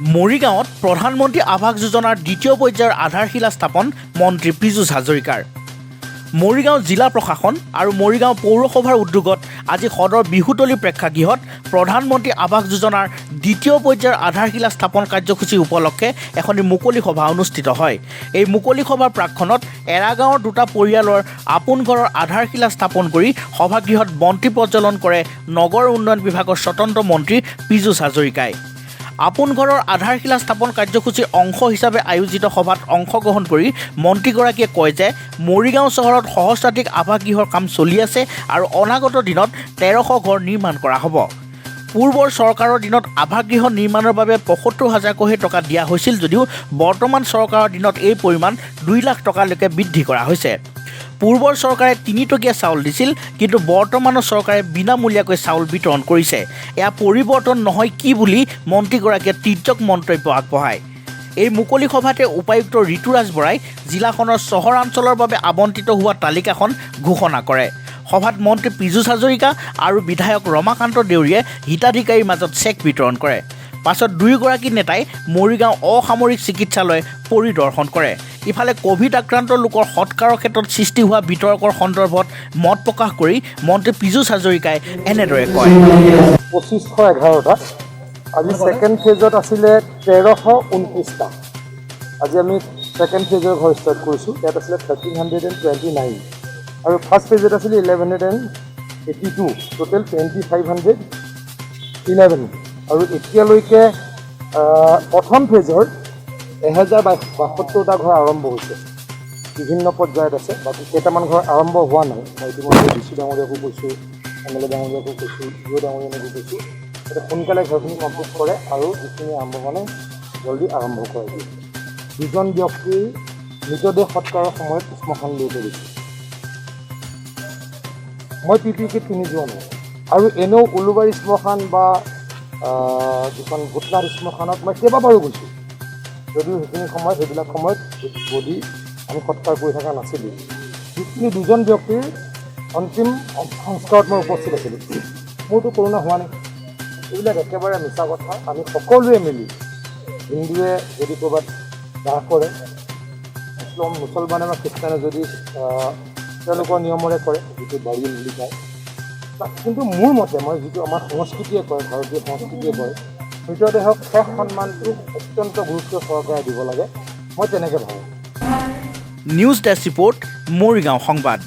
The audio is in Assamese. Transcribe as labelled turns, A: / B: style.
A: মৰিগাঁৱত প্ৰধানমন্ত্ৰী আৱাস যোজনাৰ দ্বিতীয় পৰ্যায়ৰ আধাৰশিলা স্থাপন মন্ত্ৰী পীযুষ হাজৰিকাৰ। মৰিগাঁও জিলা প্ৰশাসন আৰু মৰিগাঁও পৌৰসভাৰ উদ্যোগত আজি সদৰ বিহুতলী প্ৰেক্ষাগৃহত প্ৰধানমন্ত্ৰী আৱাস যোজনাৰ দ্বিতীয় পৰ্যায়ৰ আধাৰশিলা স্থাপন কাৰ্যসূচী উপলক্ষে এখনি মুকলি সভা অনুষ্ঠিত হয়। এই মুকলি সভাৰ প্ৰাকক্ষণত এৰাগাঁৱৰ দুটা পৰিয়ালৰ আপোন ঘৰৰ আধাৰশিলা স্থাপন কৰি সভাগৃহত বন্তি প্ৰজ্বলন কৰে নগৰ উন্নয়ন বিভাগৰ স্বতন্ত্ৰ মন্ত্ৰী পীযুষ হাজৰিকাই। আপোন ঘৰৰ আধাৰশিলা স্থাপন কাৰ্যসূচীৰ অংশ হিচাপে আয়োজিত সভাত অংশগ্ৰহণ কৰি মন্ত্ৰীগৰাকীয়ে কয় যে মৰিগাঁও চহৰত সহস্ৰাধিক আৱাসগৃহৰ কাম চলি আছে আৰু অনাগত দিনত 1300 ঘৰ নিৰ্মাণ কৰা হ'ব। পূৰ্বৰ চৰকাৰৰ দিনত আৱাসগৃহ নিৰ্মাণৰ বাবে 75 হাজাৰকৈহে টকা দিয়া হৈছিল যদিও বৰ্তমান চৰকাৰৰ দিনত এই পৰিমাণ 2 লাখ টকালৈকে বৃদ্ধি কৰা হৈছে। পূৰ্বৰ চৰকাৰে 3 টকীয়া চাউল দিছিল, কিন্তু বৰ্তমানৰ চৰকাৰে বিনামূলীয়াকৈ চাউল বিতৰণ কৰিছে। এয়া পৰিৱৰ্তন নহয় কি বুলি মন্ত্ৰীগৰাকীয়ে তীৰ্যক মন্তব্য আগবঢ়ায়। এই মুকলি সভাতে উপায়ুক্ত ঋতুৰাজ বৰাই জিলাখনৰ চহৰাঞ্চলৰ বাবে আবণ্টিত হোৱা তালিকাখন ঘোষণা কৰে। সভাত মন্ত্ৰী পীযুষ হাজৰিকা আৰু বিধায়ক ৰমাকান্ত দেউৰীয়ে হিতাধিকাৰীৰ মাজত চেক বিতৰণ কৰে। পাছত দুয়োগৰাকী নেতাই মৰিগাঁও অসামৰিক চিকিৎসালয় পৰিদৰ্শন কৰে। ইফালে ক'ভিড আক্ৰান্ত লোকৰ সৎকাৰৰ ক্ষেত্ৰত সৃষ্টি হোৱা বিতৰ্কৰ সন্দৰ্ভত মত প্ৰকাশ কৰি মন্ত্ৰী পীযুষ হাজৰিকাই এনেদৰে কয়।
B: 2511টা। আজি ছেকেণ্ড ফেজত আছিলে 1329টা। আজি আমি ছেকেণ্ড ফেজৰ ঘৰ ষ্টাৰ্ট কৰিছোঁ। ইয়াত আছিলে 1329 আৰু ফাৰ্ষ্ট ফেজত আছিলে 1182, total 2511। আৰু এতিয়ালৈকে প্ৰথম ফেজৰ 1072টা ঘৰ আৰম্ভ হৈছে, বিভিন্ন পৰ্যায়ত আছে। বাকী কেইটামান ঘৰ আৰম্ভ হোৱা নাই। মই ইতিমধ্যে ডি চি ডাঙৰীয়াকো কৈছোঁ, এম এল এ ডাঙৰীয়াকো কৈছোঁ, ই অ' ডাঙৰীয়াকো কৈছোঁ, যাতে সোনকালে ঘৰখিনি কমপ্লিট কৰে আৰু যিখিনি আৰম্ভ হোৱা নাই জলদি আৰম্ভ কৰাই দিয়ে। দুজন ব্যক্তিৰ মৃতদেহ সৎকাৰৰ সময়ত শ্মশানলৈ গৈছে। মই পি পি কিট পিন্ধি যোৱা নাই আৰু এনেও উলুবাৰী শ্মশান বা যিখন ভূতনাথ শ্মশানত মই কেইবাবাৰো গৈছোঁ যদিও সেইখিনি সময়ত, সেইবিলাক সময়ত বডি আমি সৎকাৰ কৰি থকা নাছিলোঁ। যিখিনি দুজন ব্যক্তিৰ অন্তিম সংস্কাৰত মই উপস্থিত আছিলোঁ, মোৰতো কৰোণা হোৱা নাই। এইবিলাক একেবাৰে মিছা কথা। আমি সকলোৱে মিলি, হিন্দুৱে যদি ক'ৰবাত দাহ কৰে, মুছলমানে বা খ্ৰীষ্টানে যদি তেওঁলোকৰ নিয়মৰে কৰে, যিটো বাৰিয়েল বুলি কয়। কিন্তু মোৰ মতে মই যিটো আমাৰ সংস্কৃতিয়ে কয়, ভাৰতীয় সংস্কৃতিয়ে কয়, মৃতদেহক শেষ সন্মানটো অত্যন্ত গুৰুত্ব সহকাৰে দিব লাগে, মই তেনেকৈ ভাবোঁ।
A: নিউজ ডেস্ক ৰিপৰ্ট, মৰিগাঁও সংবাদ।